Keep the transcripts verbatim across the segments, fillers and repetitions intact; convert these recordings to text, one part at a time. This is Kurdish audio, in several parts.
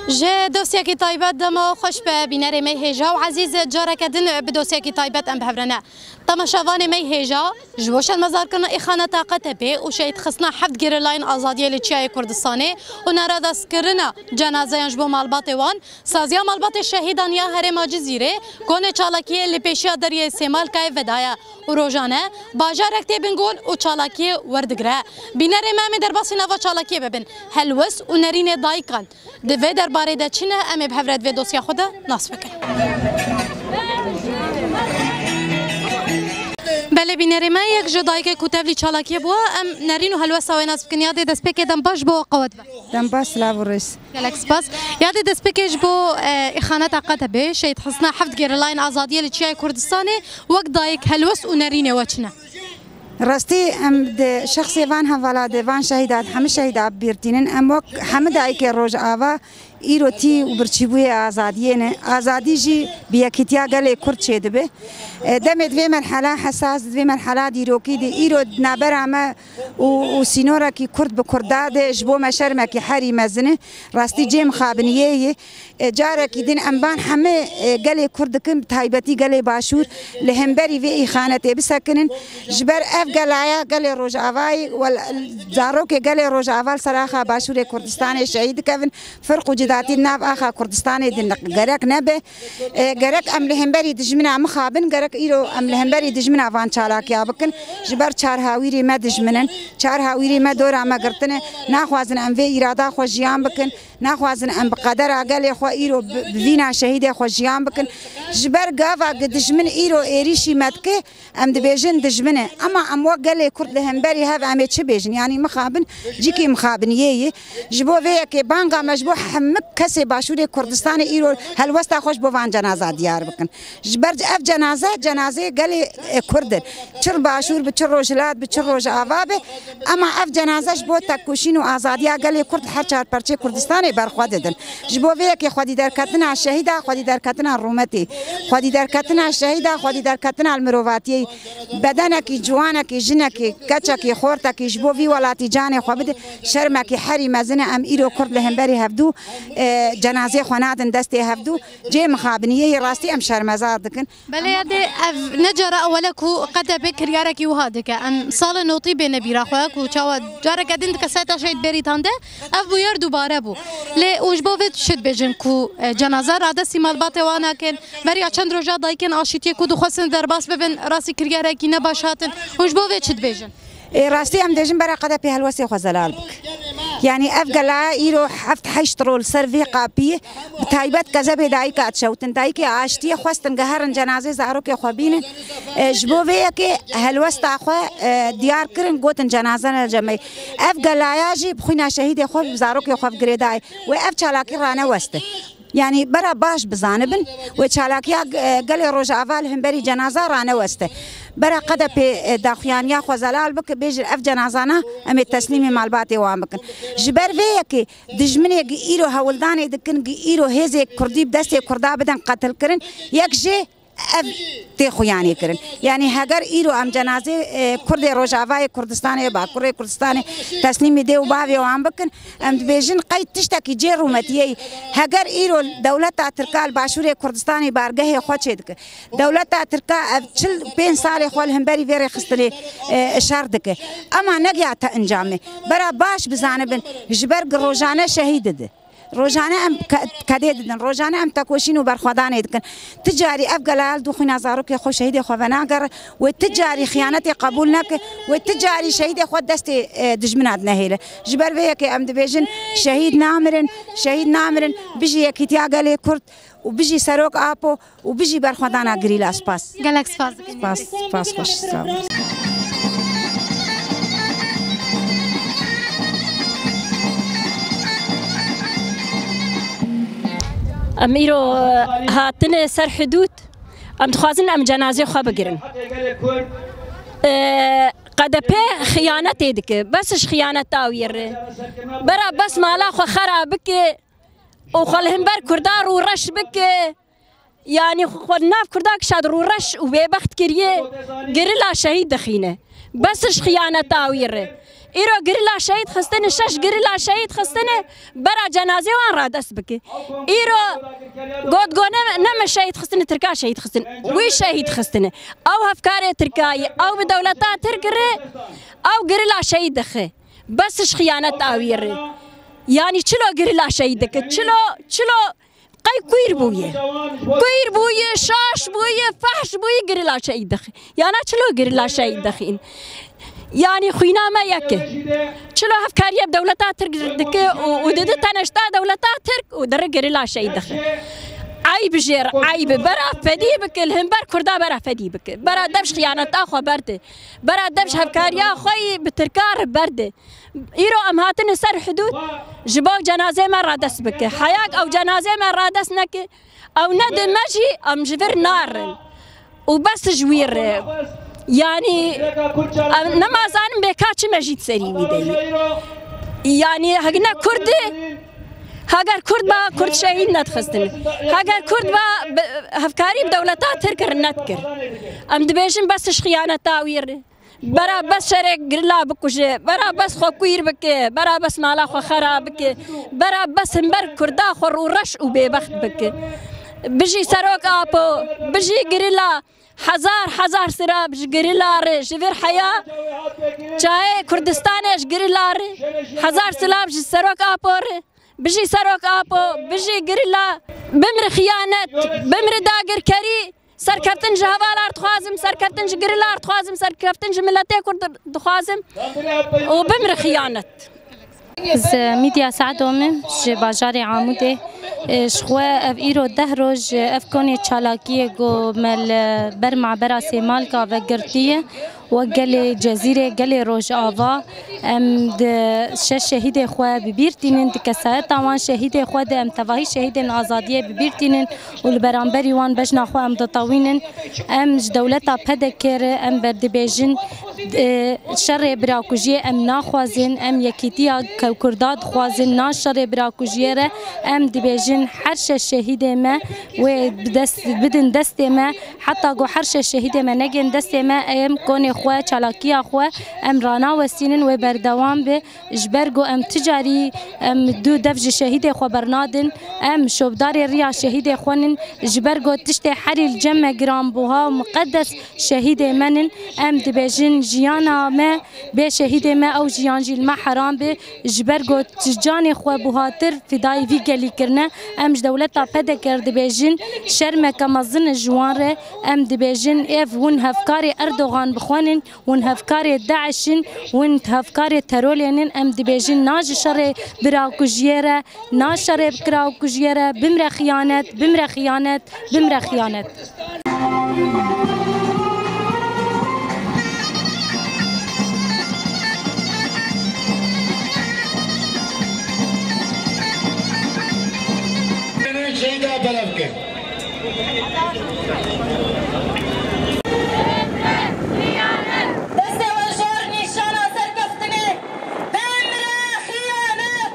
Ji dosyekî taybet dema xweş be bînerê me hêja û ezîz, careke din bi dosyekî taybet em bi hev re ne. Temaşevanê me hêja, ji bo şermezarkirina îxaneta Qetepê û şehîdxistina heft gerîlayên azadiyê li Çiyayê Kurdistanê û neradestkirina cenazeyan ji bo malbatê wan, saziya malbatê şehîdan ya herêma Cizîrê konê çalakiyê li pêşiya deriyê Sêmalkayê vedaye û rojane bajarek tê bin gul û çalakiyê werdigire. Bînerê me em ê derbasî nava çalakiyê bibin. Helwest û nerînê dayikan. Di vê derbarê de çi ne, em ê bi hev re di vê dosya xwe de nas bikin. Belê bînerê me, yek ji dayikê ku tevlî çalakiyê bû, em nerîn û helwesta wê nas bikin. Yadê destpêkê dem baş bo qewet be. Dem baş, silav û rêz. Gelek spas. Yadê destpêkê ji bo, e, îxaneta Qetebê, şehîdxistina heft gerîlayên azadiyê li Çiyayê Kurdistanê, wek dayik helwest û nerînê we çi ne? Rastî em di şexsê van hevala, di van şehîda, di hemî şehîda bibîrtînin. Em wek hemî dayikê Rojava îro tî û birçîbûyê azadiyê ne. Azadî jî bi yekîtiya gelê Kurd çêdibe. E, demê di vê merhela hesas, di vê merhela dîrokî de îro di navbera me û, û sînorekî Kurd bi Kurda de ji bo me şermekî herî mezin e. Rastî cê mixabiniyê ye. E, carekî din em van hemî, e, gelê Kurd dikin, bi taybetî gelê Başûr li hemberî vê îxanetê bisekinin. Ji ber ev gelaya gelê Rojavayê, wel, zarokê gelê Rojava li ser axa Başûrê Kurdistanê şehîd dikevin. Firq û cidatî di nav axa Kurdistanê din gerek nebe. E, gerek em li hemberî dijmina mixabin, gerek îro em li hemberî dijmina van çalakiya bikin. Ji ber çar hawîrî me dijmin in. Çar hawîrî me dora me girtine. Naxwazin em vê îrada xwe jiyan bikin. Naxwazin em bi qedera gelê xwe îro bi, bi vîna şehîdê xwe jiyan bikin. Ji ber gava gi dijmin îro êrîşî me dike, em dibêjin dijmin e. Ema em wek gelê Kurd li hemberî hev em ê çi bêjin? Yanî mixabin, cîkî mixabiniyê ye. Ji bo vê yekê banga me ji bo hemû kesê Başûrê Kurdistanê îro helwesta xwe ji bo van cenaza diyar bikin. Ji ber ev cenaze, cenazeyê gelê, e, Kurd in. Çi Başûr bi, çi Rojhilat bi, çi Rojava bi. Ema ev cenaze ji bo tekoşîn û azadiya gelê Kurd her çar perçê Kurdistanê berxwe didin. Ji bo vê yekê xwedî derketina şehîda, xwedî derketina rûmetê, xwedî derketina şehîda, xwedî derketina li mirovatiyê, bedenekî, ciwanekî, jinekî, keçekî, xortekî ji bo vî welatî canê xwe bide, şermekî herî mezin e. Em îro Kurd li hemberî hevdû, e, cenazê xwe nadin destê hevdû. Cê mixabiniyê yê rastî em şermezar dikin. Belê, yadê ev ne cara ewel e ku Qetebê kiryarekî wiha dike. Em sala notî bêne bîra xwe ku çawa careke din dike seta şehîd Bêrîtan de ev bûyer dubare bû. Lê û ji bo vê çi dibêjin ku, e, cenaza radestî malbatê wan nakin? Beriya çend roja dayikên aşîtiyê ku dixwestin derbas bibin, rastî kiryarekî ne baş hatin. Hûn ji bo vê çi dibêjin? Ê, rastî em dêjin bera Qedepê helwestê xwe zelal bik. Yanî ev gela îro heft heşt rol ser vê qapiyê, bi taybet kezebê dayika dişewtin. Dayikê aştiyê xwestin geherin cenazê zarokê xwe bînin. E, ji bo vê yekê helwesta xwe, e, diyar kirin, gotin cenaze ne cemey. Ev gelaya jî bi xwîna şehîdê xwe, bi zarokê xwe bi girêdayê. Wê ev çalakî raneweste. Yanî bera baş bizanibin, wê çalakiya, e, gelê Rojava li hemberî cenaza raneweste. Bera Qedepê, e, daxuyaniya xwe zelal bike, bêjin ev cenazana em ê teslîmê malbatê wan bikin. Ji ber vê yekê dijminê gi îro hewldanê dikin, gi îro hêzê Kurdî bi destê Kurda bidin qetilkirin, yek jê ev tê xuyanê kirin. Yanî heger îro em cenazê, e, Kurdê Rojavayê Kurdistanê, Bakurê Kurdistanê teslîmî dê û bavê wan bikin, em dibêjin qey tiştekî cê rûmetiyê ye. Heger îro dewleta Tirka li Başûrê Kurdistanê bargehê xwe çêdike, dewleta Tirka ev çil û pênc salê xwe li hemberî vê rêxistinê, e, şer dike. Ema negiya te encamê. Bera baş bizanibin, ji ber gi rojane şehîd didin. Rojane em ke-, kedê didin, rojane em tekoşîn û berxwedanê dikin. Ti carî ev gela li dû xwîna zarokê xwe, şehîdê xwe venagere, wê ti carî xiyanetê qebûl neke, wê ti carî şehîdê xwe destê, e, dijmina dinehêle. Ji ber vê yekê em dibêjin, şehîd namirin, şehîd namirin, bijî yekîtiya gelê Kurd û bijî Serok Apo. û bijî berxwedana gerîla. Spas. Gelek spas dikin. Spas, spas xweş, sağ ol. Em îro, e, hatine ser hidûd, em dixwazin em cenazê xwe bigirin. E, Qedepe xiyanetê dike, bes ji xiyaneta wî re. Bera bes mala xwe xera bike û xwe li hember Kurda rûreş bike. Yanî xwe nav Kurda kişa di rûreş û bêbext kiriye, gerîla şehîd dixîne. Bes ji xiyaneta wî re. Îro girila şehîd xistine, şeş girila şehîd xistine, bera cenazê wan radest bike. Îro got, go ne, ne me şehîd xistine, Tirka şehîd xistine. Wî şehîd xistine. Ew hevkarê Tirka ye, ew bi dewleta Tirk re, ew girila şehîd dixe. Bes ji xiyaneta wî re. Yanî çilo girila şehîd dike, çilo, çilo Qey kûr bûye. Kûr bûye, şaş bûye, fehş bûye, girila şehîd dixî. Yana çilo girila şehîd dixîn? Yanî xwîna me yek e. Çilo hevkariye bi dewleta Tirk dike û, û didi teneşta dewleta Tirk û diri girila şehîd dixî. Eyb jêr, eyb. Bera fedî bike, li hember Kurda bera fedî bike. Bera dev ji xiyaneta xwe berde. Bera dev ji hevkariya xwe yî bi Tirka re berde. Îro em hatine ser hidûd, ji bo cenazê me radest bike. Heya ku ew cenazê me radest neke, ew nede me jî, em ji vir narin. Û bes ji wî re. Yanî em nema zanin bê ka çi mejî di serî wî de ye. Yanî hegine Kurd e, heger Kurd ba, Kurd şehîd nedixistin. Heger Kurd ba, bi-, hevkarî bi dewleta Tirk re nedikir. Em dibêjin bes ji xiyaneta wî re. Bera bes şerê girila bikuje, bera bes xwe kûr bike, bera bes mala xwe xera bike, bera bes himber Kurda xwe rûreş û bêbext bike. Bijî Serok Apo, bijî girila, hezar hezar sira ji girila re ji vir heya çayê Kurdistanê ji girila re, hezar silav ji Serok Apo re, bijî Serok Apo, bijî girila, bimri xiyanet, bimri dagirkerî, Serkeftin ji hevalar dixwazim, serkeftin ji girilar dixwazim, serkeftin ji miletê Kurd dixwazim û bimri xiyanet. Ez Mîdya Seado me ji bajarê Amûdê. Ji xwe ev îro deh roj ev konê çalakiyê ku me li ber mabera Sêmalka vegirtiye. Wek gelê Cezîrê, gelê Rojava, em di şeş şehîdê xwe bi bîr tînin, di kesayeta wan şehîdê xwe de em tevahî şehîdên azadiyê bi bîr tînin û li beramberî wan bejna xwe em ditewînin. Em ji dewleta P D K re em berdibêjin, e, şerê birakujiyê em naxwazin, em yekîtiya kew-, Kurda dixwazin, na şerê birakujiyê re em dibêjin her şeş şehîdê me wê bi dest, bidin destê me. Heta ku her şeş şehîdê me negên destê me, em konê xwe, çalakiya xwe, em ranawestînin wê berdewam be. Ji ber ku em ti carî, em du dev ji şehîdê xwe bernadin, em şopdarê riya şehîdê xwe nin. Ji ber ku tiştê herî li cem me giranbuha û miqedes şehîdê me nin, em dibêjin jiyana me bê şehîdê me, ew jiyan jî li me heram be. Ji ber ku canê xwe buhatir fidayî vî gelî kirine. Em ji dewleta P D K re dibêjin, şermeke mezin e ji wan re. Em dibêjin, ev hûn hevkarê Erdogan bixwenin, hûn hevkarê DAIŞ in, hûn hevkarê terorê nin. Em dibêjin, na ji şerê birakujiyê re, na şerê birakujiyê re, bimre xiyanet, bimre xiyanet, bimre xiyanet. Şehîda belav kir. Destê we jor nîşana serkeftinê. Bimre xiyanet!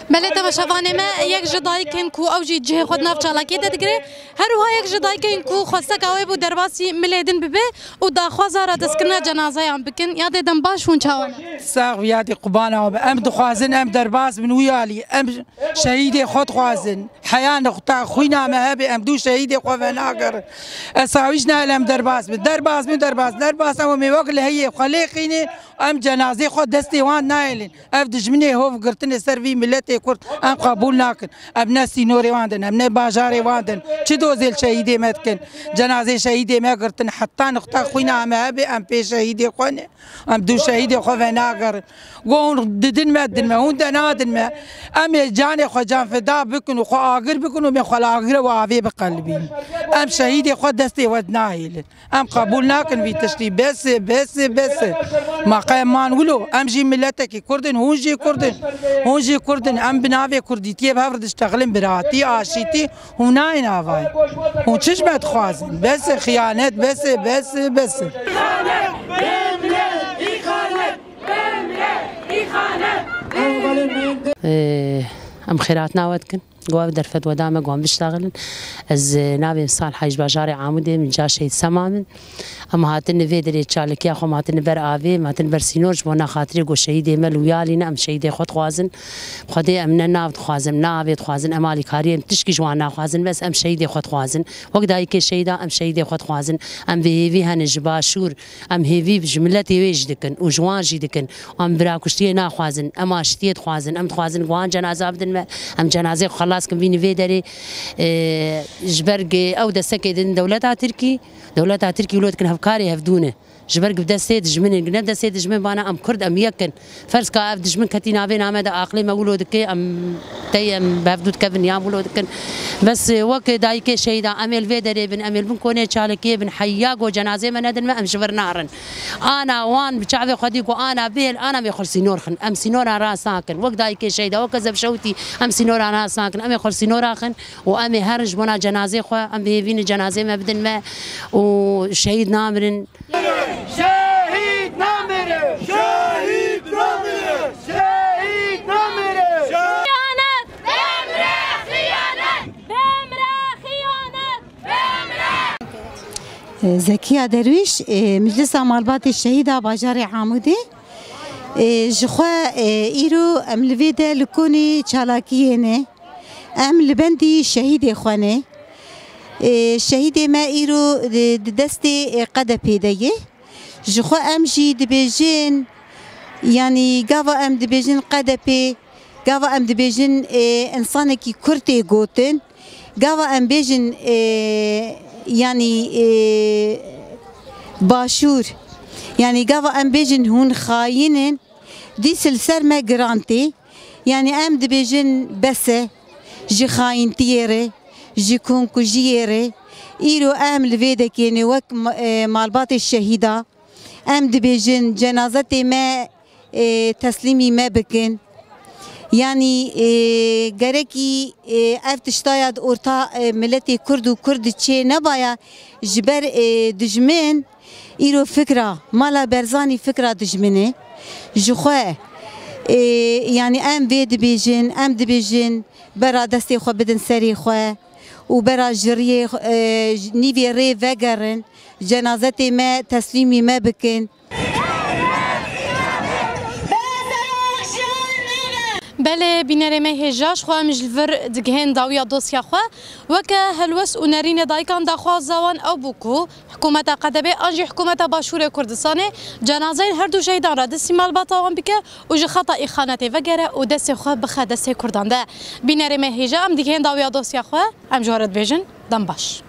Belê, temaşevanê me, yek ji dayikên ku ew jî cihê xwe di nav çalakiyê de digire, her wiha yek ji dayikên ku xwesteka wê bû derbasî milê din bibe û daxwaza radestkirina cenazeyan bikin. Yadê dem baş, hûn çawa ne? Sax bî, yadê qubana we be. Em dixwazin em derbas bin wî alî. Em şehîdê xwe dixwazin. Heya nixta xwîna me hebe, em dû şehîdê xwe venagerin. Esawîş nahêle em derbas bin. Derbas bin, derbas. Derbas em ê wek li heyê xwe lê xînin. Em cenazê xwe destê wan nahêlin. Ev dijminê hov girtinê ser vî miletê Kurd em qebûl nakin. Em ne sînorê wan din, em ne bajarê wan din. Çi dozê li şehîdê me dikin? Cenazê şehîdê me girtin. Heta nixta xwîna me hebe, em pê şehîdê xwe ne. Em dû şehîdê xwe venagerin. Go hûn didin me, din me, hûn de nadin me. Em ê canê xwe canfida bikin û xwe agir bikin û me xwe li agirê û avê biqelibîn. Em şehîdê xwe destê we dinahêlin. Em qebûl nakin vî tiştî. Bes e, bes e, bes e. Ma qey em man wilo? Em jî miletekî Kurd in, hûn jî Kurd in. Hûn jî Kurd in. Em bi navê Kurdîtiyê bi hev re diştexilin, biratî, aşîtî. Hûn nayên avayî. Hûn çi ji me dixwazin? Bes e xiyanet, bes e, bes e, bes e. Ee, em xêratina we dikin. Go ev derfet we da me, go em biştaxilin. Ez, e, navê min Salih, ji bajarê Amûdê, min ca Şehîd Sema min. Em hatin vê derê çalikiya xwe, em hatin ber avê, em hatin ber sînor, ji bona xatirê go şehîdê me li wiyalî ne, em şehîdê xwe dixwazin. Xwedê em ne nav dixwazin, ne avê dixwazin, em alîkariyê, em tişkî ji wan naxwazin, bes em şehîdê xwe dixwazin. Wek dayikê şehîda em şehîdê xwe dixwazin. Em bi hêvî hene ji Başûr, em hêvî ji miletê wê jî dikin û ji wan jî dikin. Em birakuştiyê naxwazin, em aştiyê dixwazin, em dixwazin ku wan cenaza bidin me, em cenazeyê xwe xelas kin bînin vê derê. E, ji ber ku ew destekê din dewleta Tirkî, dewleta Tirkî wilo dikin hevkarê hevdû ne. Ji ber ku bi destê dijmin in, ne bi destê dijmin bana, em Kurd, em yek in. Ferz ka ev dijmin ketî navê name de aqilê me wilo dike, em tey em bi hevdû dikevin, yan wilo dikin. Bes, e, wek dayikê şehîda, em ê li vê derê bin, em ê li bin konê çalikiyê bin, heya go cenazê me nedin me, em ji vir narin. Ana wan bi çavê xwe dî ku ana bêl, ana em ê xwe sînor xin. Em sînoran rast nakin. Wek dayikê şehîda, wek ez ev şewitî, em sînoran rast nakin. Em ê xwe sînora xin û em ê herin ji bona cenazê xwe, em bi hêvî ne cenazê me bidin me û şehîd namirin. Şehîd namirin! Şehîd namirin! Şehîd namirin! Xiyanet! Bemre xiyanet! Bemre xiyanet! Bemre! Zekiya Derwîş, e, Meclisa Malbatê Şehîda bajarê Amûdê. E, ji xwe, e, îro em li vê de li konê çalakiyê ne. Em li bendî şehîdê xwe ne. Ê, şehîdê me îro di, di destê, ê, Qedepê de ye. Ji xwe em jî dibêjin, yanî gava em dibêjin Qedepê, gava em dibêjin, ê, însanekî Kurd tê gotin, gava em bêjin, ê, yanî, ê, Başûr, yanî gava em bêjin hûn xayîn in, dîs li ser me giran tê. Yanî em dibêjin bes e, ji xayîntiyê re, ji konkujiyê re. Îro em li vê dekê ne wek ma-, e, malbatê şehîda. Em dibêjin cenazetê me, e, teslîmî me bikin. Yanî, e, gerekî, e, ev tiştaya di orta, e, miletê Kurd û Kurd çê nebaya ji ber, e, dijmin. Îro fikra Mala Berzanî fikra dijminê. Ji xwe, ê, yanî em vê dibêjin, em dibêjin bera destê xwe bidin serê xwe û bera ji riyê, e, nîvê rê vegerin, cenazetê me teslîmî me bikin. Belê, bînerê me hêja, ji xwe em ji li vir digihên dawiya dosya xwe. Weke helwest û nerînê dayikan daxwaza wan ew bû ku Hikûmeta Qedebê an jî hikûmeta Başûrê Kurdistanê cenazeyên her du şehîdan re destî malbata wan bike û ji xeta îxanetê vegere û destê xwe bixe destê Kurdan de. Bînerê me hêja, em digihên dawiya dosya xwe, em ji we re dibêjin dem baş.